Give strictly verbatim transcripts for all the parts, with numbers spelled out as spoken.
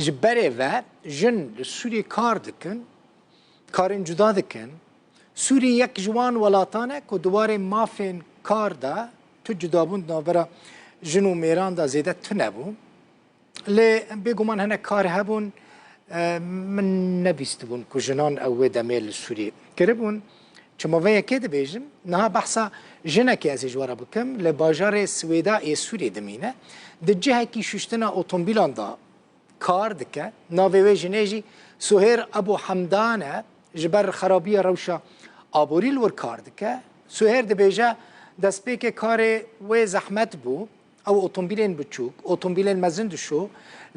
Ji berê ve jin li Sûriyê kar dikin, karên cuda dikin. Sûrî yek ji wan welatan e ku di warê mafên kar de tu cudabûn di navbera jin û mêran de zêde tune bû. Lê bêguman hinek kar hebûn, e, min nebîstibûn ku jinan ew wê demê li Sûriyê kiribûn. Çima vê yekê dibêjim? Niha behsa jinekê ez ê ji we re bikim, li bajarê Swêda ê Sûriyê dimîne. Di cihekî şuştina otomobîlan de kar dike. Navê wê jinê jî Suhêr Ebû Hemdan e. Ji ber xerabiya rewşa aborî li wir kar dike. Suhêr dibêje, destpêkê karê wê zehmet bû. Ew otomobîlên biçûk, otomobîlên mezin dişo.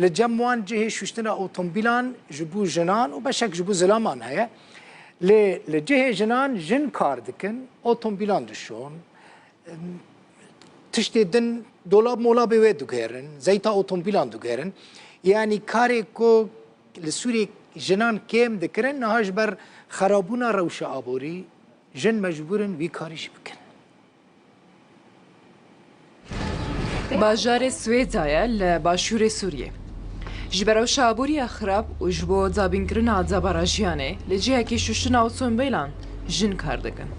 Li cem wan cihê şuştina otomobîlan ji bo jinan û beşek ji bo zilaman heye. Lê li cihê jinan jin kar dikin, otomobîlan dişon. Tiştê din, dolab molabê wê diguherin, zeyta otomobîlan diguherin. Yanî karê ku li Sûriyê jinan kêm dikirin, niha ji ber xerabûna rewşa aborî jin mecbûr in wî karî jî bikin. Bajarê Swêda ye li başûrê Sûriyê. Ji ber rewşa aborî ya xirab û ji bo dabînkirina debara jiyanê, li cihekî şuştina otomobîlan jin kar dikin.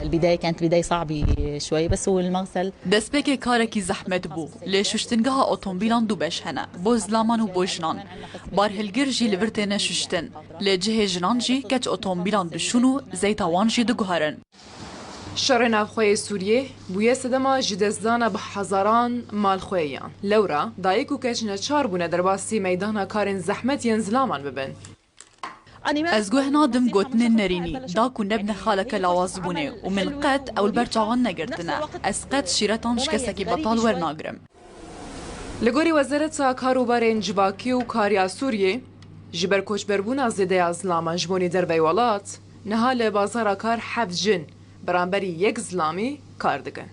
البداية كانت بداية صعبة شوي، بس هو المغسل. Destpêkê karekî zehmet bû. Lê şuştingeha otomobîlan du beş hene, bo zilaman û bo jinan. Barhilgir jî li vir têne şuştin. Lê cihê jinan jî keç otomobîlan dişûn û zeyta wan jî diguherin. Şerê navxwe yê Sûriyê bûye sedema ji destdana bi hezaran malxweyiyan. Lewra dayik û keç neçar bûne derbasî meydana karên zehmet yên zilaman bibin. Ez guh nadim gotinên nerînî, da ku nebine xaleke lawazbûnê û min qet ew li ber çavan negirtine. Ez qet şîretan ji kesekî betal wernagirim. Li gorî Wezareta Karûbarên Civakî û Kar ya Sûriyê, ji ber koçberbûna zêde ya zilaman ji bo nêderveyî welat, niha li bazara kar heft jin beramberî yek zilamî kar dikin.